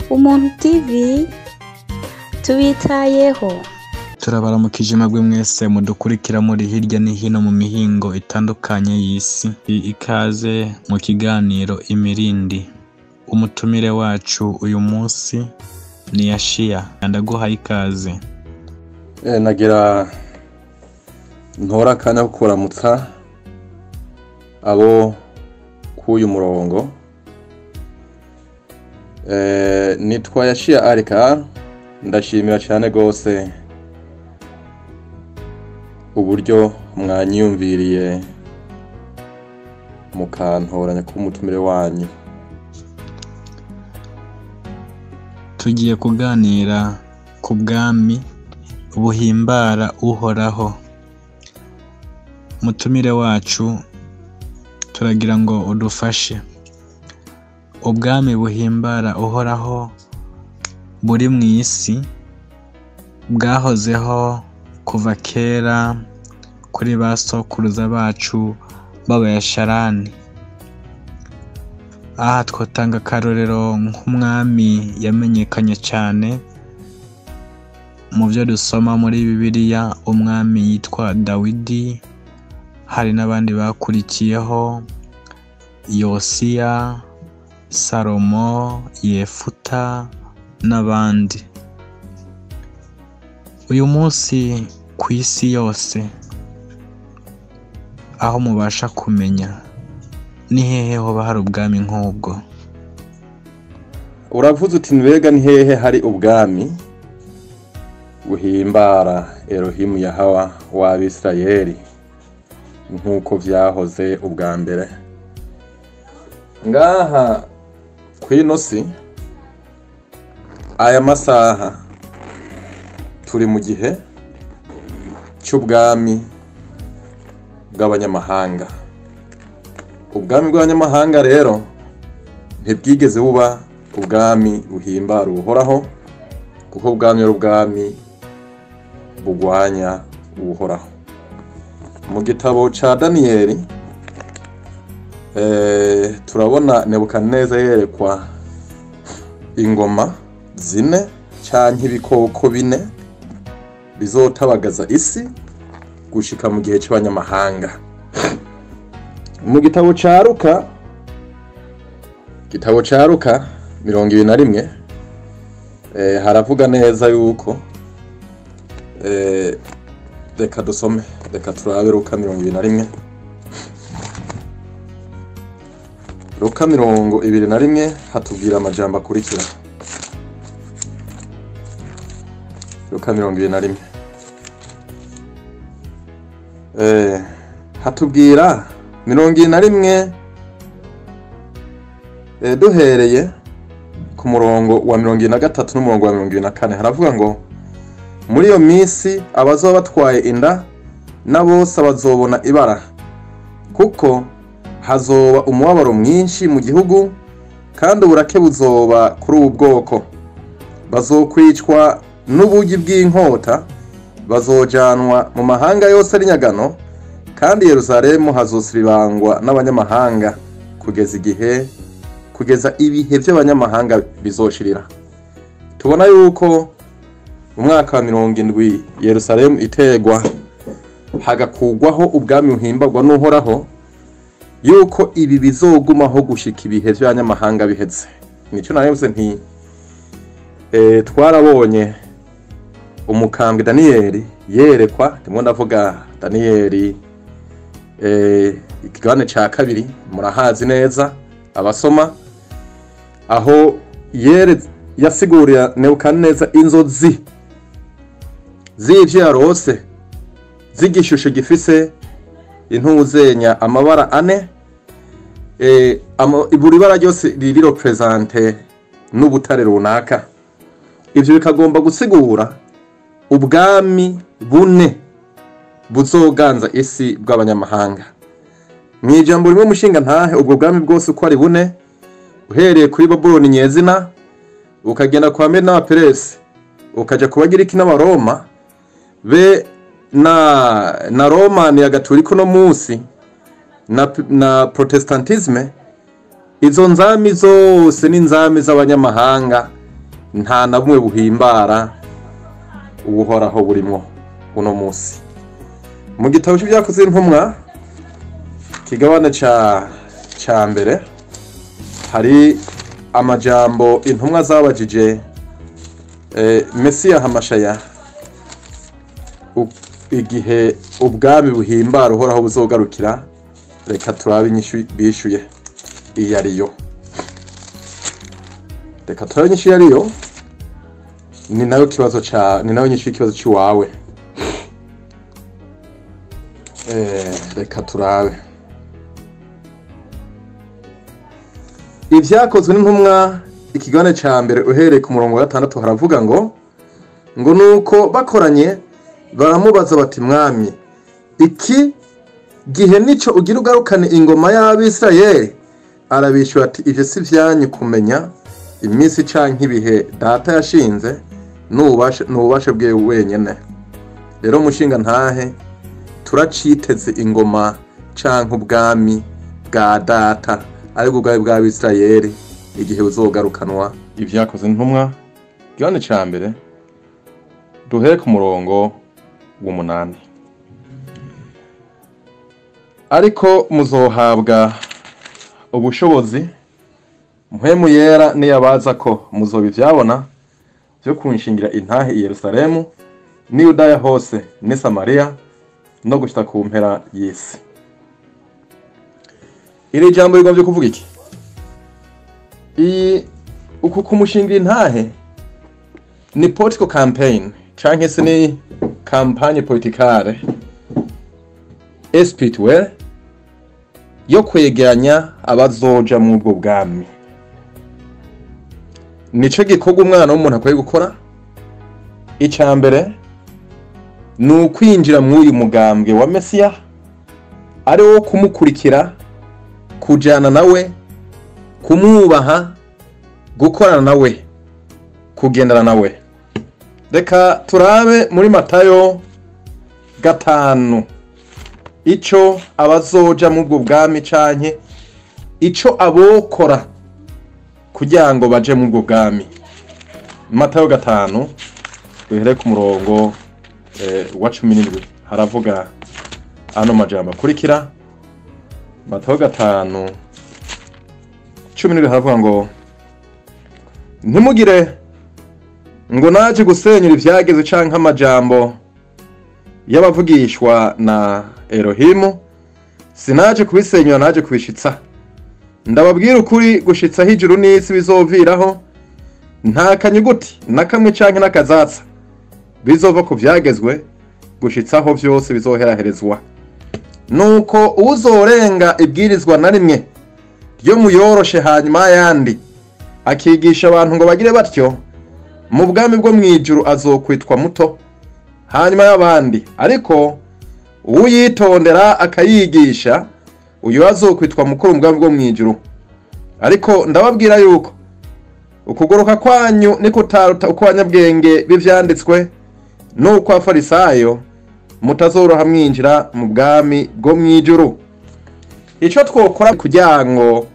Umuntu TV tubitayeho. Turabaramukije mwebwe mwese mudukurikira muri hirya no hino mu mihingo itandukanye y'isi. Ikaze mu kiganiro Imirindi. Umutumire wacu uyu munsi ni Yashiya. Ndaguhaye ikaze. Nagira ntora akanya ko kuramutsa abo k'uyu murongo. Nitwa Yashiya Arika, ndashimira cyane gose uburyo mwanyiyumviriye mukantoranya kuba umutumire wanyu. Tugiye kuganira ku bwami buhimbara Uhoraho. Mutumire wacu turagira ngo udufashe. Ubwami buhimbara Uhoraho buri mu isi bwahozeho kuva kera kuri ba sokuruza bacu b'Abayasharani. Aha twotanga akarorero nk'umwami yamenyekanye cyane mu byo dusoma muri Bibiliya, umwami yitwa Dawidi. Hari n'abandi bakurikiyeho, Yosiya, Salomo, Yefuta n'abandi. Uyu munsi ku isi yose aho mubasha kumenya ni hehe hoba hari ubwami nk'ubwo? Uravuze uti mbega ni hehe hari ubwami buhimbara Elohimu Yahawa w'Abisirayeli nk'uko vyahoze ubwa mbere? Ngaha kw'ino si aya masaha turi mu gihe c'ubwami bw'abanyamahanga. Ubwami bw'abanyamahanga rero ntibwigeze buba ubwami buhimbara Uhoraho, kuko ubwami ari ubwami bugwanya Uhoraho. Mu gitabo ca Daniyeli turabona Nebukadineza yerekwa ingoma zine canke ibikoko bine bizotabagaza isi gushika mu gihe c'abanyamahanga. Mu gitabo ca Luka, gitabo ca Luka 21, haravuga neza yuko reka dusome, reka turabe Luka 21. Luka 21 hatubwira amajambo akurikira. Luka 21 hatubwira 21, duhereye ku murongo wa 23 n'umurongo wa 24, haravuga ngo muri iyo minsi abazoba batwaye inda na bose bazobona ibara, kuko hazoba umubabaro mwinshi mu gihugu, kandi uburake buzoba kuri ubu bwoko. Bazokwicwa n'ubugi bw'inkota, bazojanwa mu mahanga yose ari nyagano, kandi Yerusalemu hazosiribangwa n'abanyamahanga kugeza igihe, kugeza ibihe by'abanyamahanga bizoshirira. Tubona yuko mu mwaka wa 70 Yerusalemu itegwa hagakugwaho ubwami buhimbagwa n'Uhoraho, yuko ibi bizogumaho gushika ibihe by'abanyamahanga biheze. Nico navuze nti twarabonye umukambwe Daniyeli yerekwa, ndimo ndavuga Daniyeli ikigabane ca kabiri, murahazi neza abasoma, aho yasigurira Nebukadineza inzozi z'ivyo yarose z'igishusho gifise intuzenya amabara ane, buri bara ryose riri represente n'ubutare runaka. Ivyo bikagomba gusigura ubwami bune buzoganza isi bw'abanyamahanga. Mw'ijambo rimwe mushinga ntahe, ubwo bwami bwose uko ari bune, uhereye kuri Babuloni nyezina, ukagenda kwa Medi n'Abaperesi, ukaja ku Bagiriki n'Abaroma, be na Roma ni Agaturika no munsi na Protestantisme, izo nzami zose n'inzami z'abanyamahanga Nta na bumwe buhimbara ubuhoraho burimwo uno munsi. Mu gitabo cy'Ibyakozwe n'Intumwa, kigabane ca mbere, hari amajambo intumwa zabajije Mesiya Hamashaya igihe ubwami buhimbara uhoraho buzogarukira. Reka turabe inyishu bishuye iyo ariyo. Reka turabe inyishu iyo ariyo, ni nayo kibazo ca, ni nayo nyishu y'ikibazo ciwawe. Reka turabe Ibyakozwe n'Intumwa, ikigabane ca mbere, uhereye ku murongo wa 6, haravuga ngo nuko bakoranye baramubaza bati: "Mwami, iki gihe nico ugira ugarukane ingoma y'Abisirayeli?" Arabishyura ati: "Ivyo si vyanyu kumenya iminsi canke ibihe Data yashinze n'ububasha bwiwe wenyene." Rero mushinga ntahe, turaciteze ingoma canke ubwami bwa Data, aribwo ubwami bw'Abisirayeli, igihe buzogarukanwa. Ibyakozwe n'Intumwa, igabane ca mbere, duhere ku murongo w'8. Ariko muzohabwa ubushobozi Mpwemu Yera niyabaza ko, muzoba ivyabona vyo kunshingira intahe i Yerusalemu n'i Yudaya hose n'i Samariya no gushika ku mpera y'isi. Iri jambo rigomvye kuvuga iki? Iyi uku kumushingira intahe ni political campaign canke se ni campagne politikale spirituelle yo kwegeranya abazoja mu ubwo bwami. Nico gikorwa umwana w'umuntu akwiye gukora. Ica mbere ni ukwinjira mw'uyu mugambwe wa Mesiya, ari wo kumukurikira, kujana nawe, kumwubaha, gukorana nawe, kugendana nawe. Reka turabe muri Matayo 5 ico abazoja mu ubwo bwami canke ico abokora kugira ngo baje mu ubwo bwami. Matayo 5, duhere ku murongo wa 17, haravuga ano majambo akurikira. Matayo 5:17 haravuga ngo: "Ntimugire ngo naje gusenyura ivyageze canke amajambo y'abavugishwa na Elohimu, sinaje kubisenyura, naje kubishitsa. Ndababwira ukuri, gushitsa hijuru n'isi bizoviraho, nta kanyuguti na kamwe canke n'akazatsa bizova ku vyagezwe, gushitsaho vyose bizoheraherezwa. Nuko uzorenga ibwirizwa na rimwe ryo muyoroshe hanyuma yandi, akigisha abantu ngo bagire batyo, mu bwami bwo mwijuru azokwitwa muto hanyuma y'abandi, ariko uwuyitondera akayigisha, uyu azokwitwa mukuru mu bwami bwo mwijuru. Ariko ndababwira yuko ukugoroka kwanyu nikutaruta uko abanyabwenge b'ivyanditswe n'uko Abafarisayo, mutazoroha mwinjira mu bwami bwo mwijuru." Ico twokora kugira ngo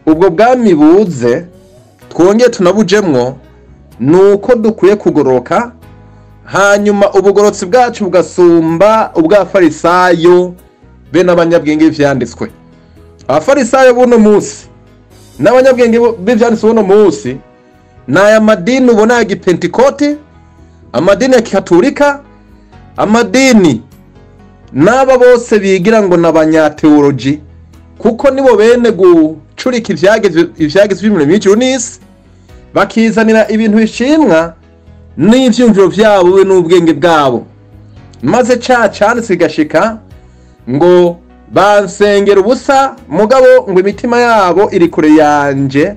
ubwo bwami buze twongeye tunabujemwo, nuko dukwiye kugoroka, hanyuma ubugorotsi bwacu bugasumba ubw'Abafarisayo be n'abanyabwenge b'ivyanditswe. Abafarisayo buno munsi n'abanyabwenge b'ivyanditswe buno munsi n'aya madini ubona ya Gipentikoti, amadini ya Kikatolika, amadini n'aba bose bigira ngo n'abanyateoloji, kuko nibo bene gucurika ivyagezwe by'umurimo w'ijuru n'isi, bakizanira ibintu bishimwa n'ivyumviro vyabo be n'ubwenge bwabo, maze ca canditswe kigashika ngo: "Bansengera ubusa, mugabo ngo imitima yabo iri kure yanje,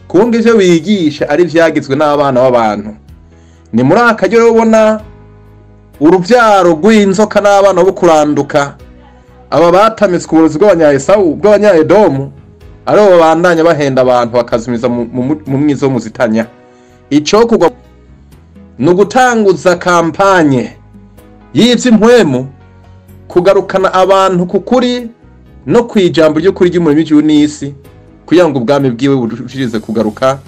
kunga ivyo bigisha ari ivyagizwe n'abana b'abantu." Ni muri aka rero ubona uruvyaro rw'inzoka n'abana bo kuranduka, aba batamitswe uburozi bw'Abanyaesawu, bw'Abanyaedomu, aribo babandanya bahenda abantu bakazumiza mu mwizo muzitanya. Ico kugwa ni ugutanguza kampanye y'ivy'impwemu, kugarukana abantu ku kuri no kwijambo ry'ukuri ry'umurimo w'ijuru n'isi, kugira ngo ubwami bwiwe burushirize kugaruka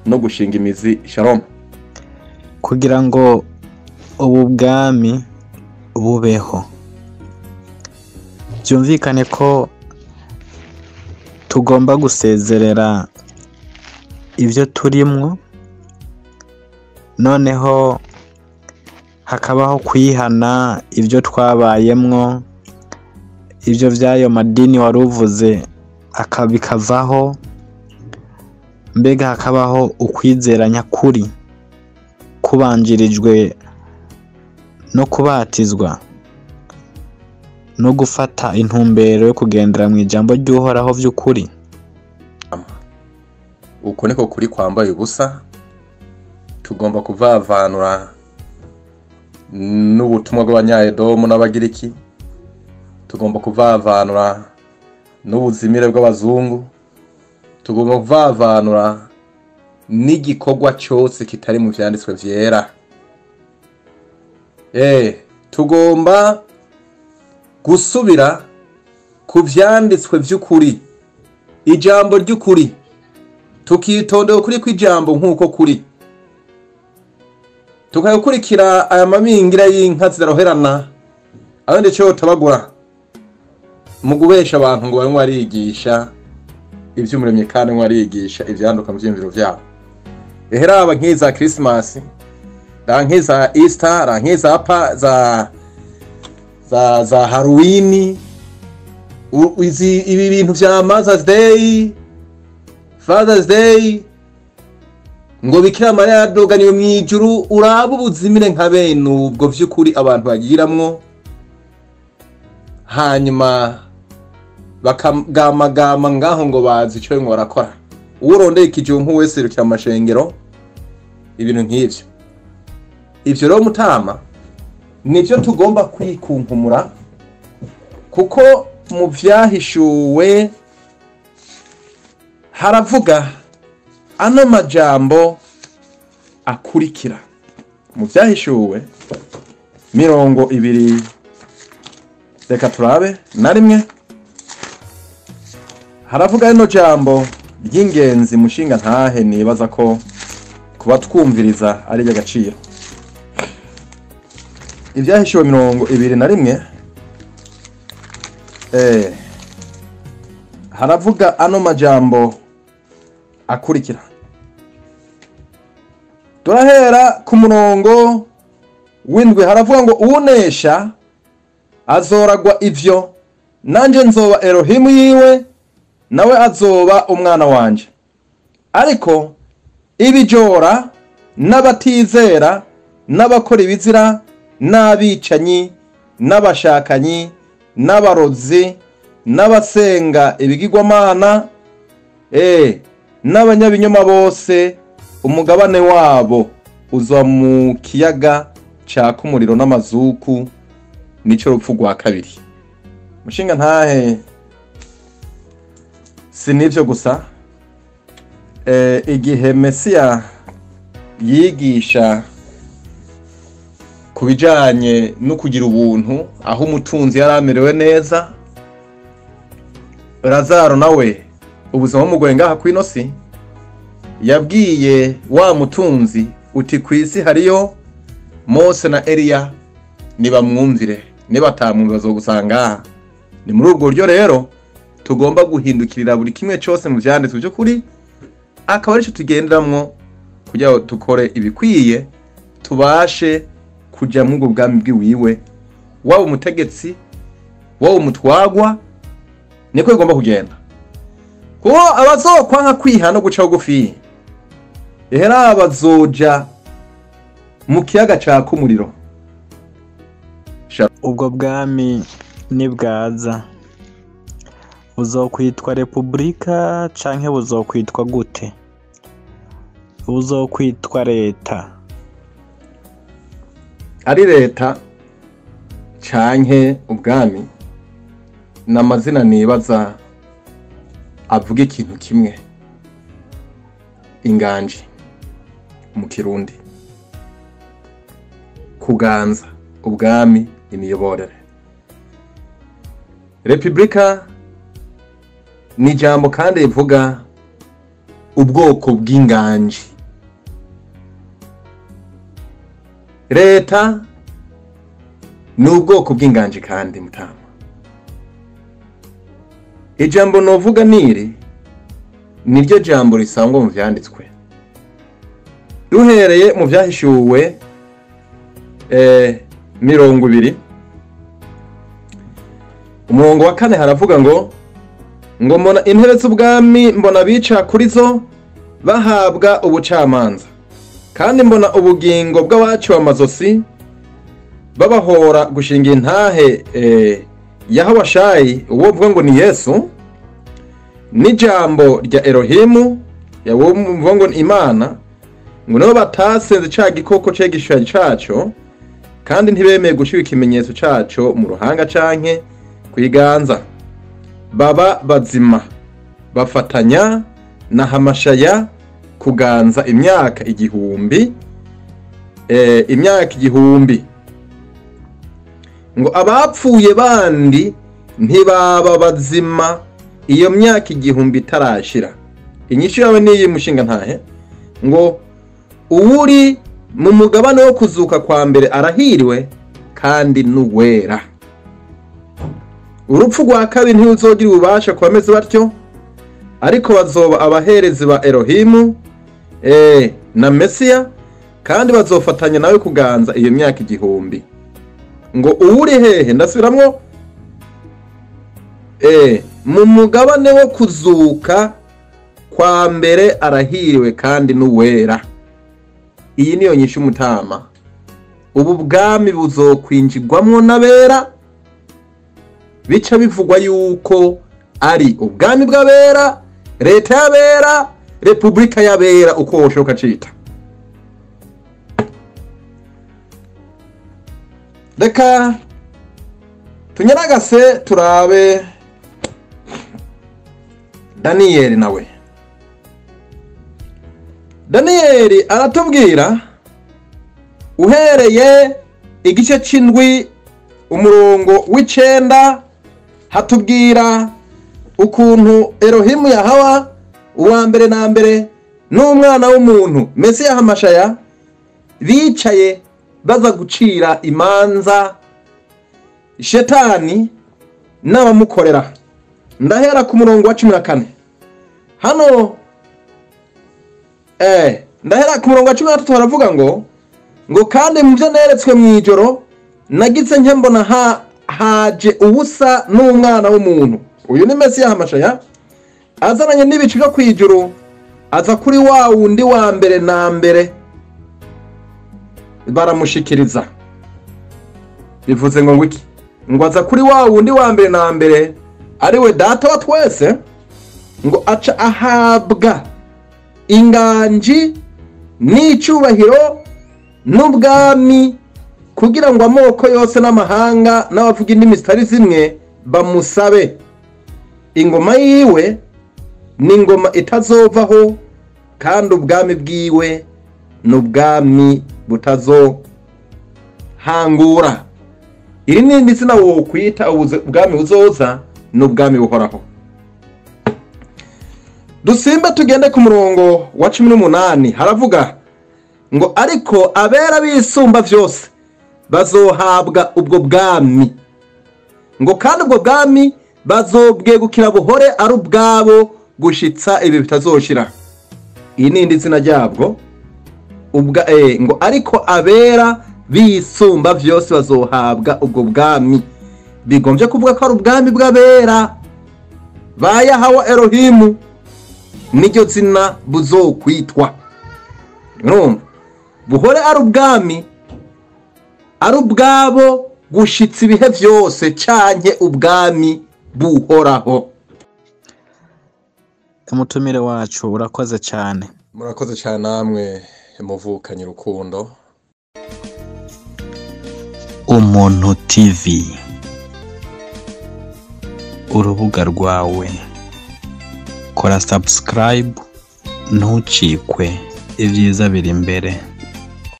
no gushinga imizi. Shalom. Kugira ngo ubu bwami bubeho, byumvikane ko tugomba gusezerera ibyo turimwo, noneho hakabaho kwihana ibyo twabayemwo, ibyo by'ayo madini wari uvuze bikavaho, mbega hakabaho ukwizera nyakuri kubanjirijwe no kubatizwa no gufata intumbero yo kugendera mu ijambo ry'Uhoraho vy'ukuri. Uko niko kuri kwambaye ubusa. Tugomba kuvavanura n'ubutumwa bw'abanyaedomu n'abagiriki, tugomba kuvavanura n'ubuzimire bw'abazungu, tugomba kuvavanura n'igikorwa cyose kitari mu vyanditswe vyera. Tugomba gusubira ku vyanditswe vy'ukuri, ijambo ry'ukuri, tukitondera ukuri kw'ijambo nk'uko kuri, tukagukurikira aya mamingira y'inka zidaroherana aho ndetse yotabagura mu gubesha abantu ngo barimo barigisha ivy'umuremyi kandi ngo barigisha ivyanduka mu vyiyumviro vyabo. Eheraba nk'iza Christmas, nk'iza Easter, nk'iza pa za Halloween, ibi bintu vya Mother's Day, Father's Day, ngo Bikira Mariya yadoganiwe mu ijuru. Uraba ubuzimire nka bene ubwo vy'ukuri abantu bagiramwo, hanyuma bakagamagama ngaho ngo bazi ico ngo barakora. Uwurondeye ikijumpu wese yirukira mu mashengero, ibintu nk'ivyo. Ivyo rero mutama nivyo tugomba kwikunkumura, kuko mu vyahishuwe haravuga ano majambo akurikira. Mu vyahishuwe 20, reka turabe na rimwe, haravuga rino jambo ry'ingenzi mushinga ntahe nibaza ko kuba twumviriza ari iry'agaciro. Ibyahishuwe 21, haravuga ano majambo akurikira. Turahera ku murongo w'indwi, haravuga ngo unesha azoragwa ivyo, nanje nzoba Elohimu yiwe, nawe azoba umwana wanje. Ariko ibijora n'abatizera n'abakora ibizira n'abicanyi n'abashakanyi n'abarozi n'abasenga ibigirwamana n'abanyabinyoma bose, umugabane wabo uza mu kiyaga caka umuriro n'amazuku, nico rupfu rwa kabiri. Mushinga ntahe, si nivyo gusa. Igihe Mesiya yigisha ku bijanye no kugira ubuntu, aho umutunzi yari amerewe neza, Lazaro nawe ubuzima bumugoye ngaha kw'ino si, yabwiye wa mutunzi uti kw'isi hariyo Mose na Eliya, nibamwumvire, nibatamwumvira bazogusanga. Ni muri ubwo buryo rero tugomba guhindukirira buri kimwe cyose mu vyanditswe by'ukuri, akaba arico tugenderamwo kugira ngo dukore ibikwiye, tubashe kuja mu ubwo bwami bwiwiwe. Waba umutegetsi, waba umutwagwa, niko bigomba kugenda. Kuko abazokwanka kwiha no guca bugufi, ehera bazoja mu kiyaga caka umuriro. Ubwo bwami nibwaza buzokwitwa repubulika canke buzokwitwa gute? Buzokwitwa leta? Ari leta canke ubwami n'amazina nibaza avuga ikintu kimwe, inganji mu Kirundi, kuganza, ubwami, imiyoborere. Repubulika ni ijambo kandi rivuga ubwoko bw'inganji. Leta ni ubwoko bw'inganji. Kandi mutama, ijambo novuga niri niryo jambo risangwa mu vyanditswe, duhereye mu Vyahishuwe 20 umurongo wa 4, haravuga ngo mbona intebe z'ubwami, mbona bica kuri zo bahabwa ubucamanza, kandi mbona ubugingo bw'abaciwe amazosi babahora gushinga intahe Yahawashayi, uwo mvuga ngo ni Yesu, n'ijambo rya Elohimu, uwo mvuga ngo ni Imana, ngo nabo batasenze ca gikoko c'igishushanyo caco, kandi ntibemeye gushira ikimenyetso caco mu ruhanga canke kwiganza, baba bazima bafatanya na Hamashaya kuganza imyaka 1000, imyaka 1000. Ngo abapfuye bandi ntibaba bazima iyo myaka 1000 itarashira. Inyishu yawe niyi mushinga ntahe, ngo uwuri mu mugabane wo kuzuka kwa mbere arahiriwe kandi nuwera. Urupfu rwa kabiri ntiruzogira ububasha ku bameze batyo, ariko bazoba abaherezi ba Elohimu na Mesiya, kandi bazofatanya nawe kuganza iyo myaka 1000. Ngo uwuri hehe? Ndasubiramwo, mu mugabane wo kuzuka kwa mbere arahiriwe kandi nuwera. Iyi niyo nyishu mutama. Ubu bwami buzokwinjirwamwo n'abera, bica bivugwa yuko ari ubwami bw'abera, leta y'abera, repubulika y'abera, uko woshoka cita. Reka tunyaragase turabe Daniyeli nawe. Daniyeli aratubwira uhereye igice c'indwi umurongo w'9, hatubwira ukuntu Elohimu yahawa uwa mbere na mbere n'umwana w'umuntu Mesiya Hamashaya bicaye baza gucira imanza shetani n'abamukorera. Ndahera ku murongo wa 14 hano, ndahera ku murongo wa 13, haravuga ngo kandi mu byo neretswe mu ijoro nagize nke mbona haje ubusa n'umwana w'umuntu. Uyu ni Mesiya Hamashaya azananye n'ibicu byo kwijuru, aza kuri wa wundi wa mbere na mbere baramushikiriza. Bivuze ngo ngwiki? Ngo aza kuri wa wundi wa mbere na mbere ariwe data wa twese, ngo aca ahabwa inganji n'icyubahiro n'ubwami, kugira ngo amoko yose n'amahanga n'abavuga indimi zitari zimwe bamusabe. Ingoma yiwe ni ingoma itazovaho, kandi ubwami bwiwe ni ubwami butazohangura. Iri ni indi zina wokwita ubwami buzoza, ni ubwami buhoraho. Dusimba tugende ku murongo wa 18, haravuga ngo ariko abera bisumba vyose bazohabwa ubwo bwami, ngo kandi ubwo bwami bazobwegukira buhore ari ubwabo gushitsa ibi bitazoshira. Iyi ni indi zina ryabwo ubwa ngo ariko abera bisumba vyose bazohabwa ubwo bwami. Bigombye kuvuga ko ari ubwami bw'abera ba Yahawa Elohimu, niryo zina buzokwitwa. Urumva, buhore ari ubwami ari ubwabo gushitsa ibihe vyose, canke ubwami buhoraho. Umutumire wacu urakoze cyane. Murakoze cyane namwe muvukanye urukundo. Umuntu TV, urubuga rwawe, kora subscribe ntucikwe, ibyiza biri imbere.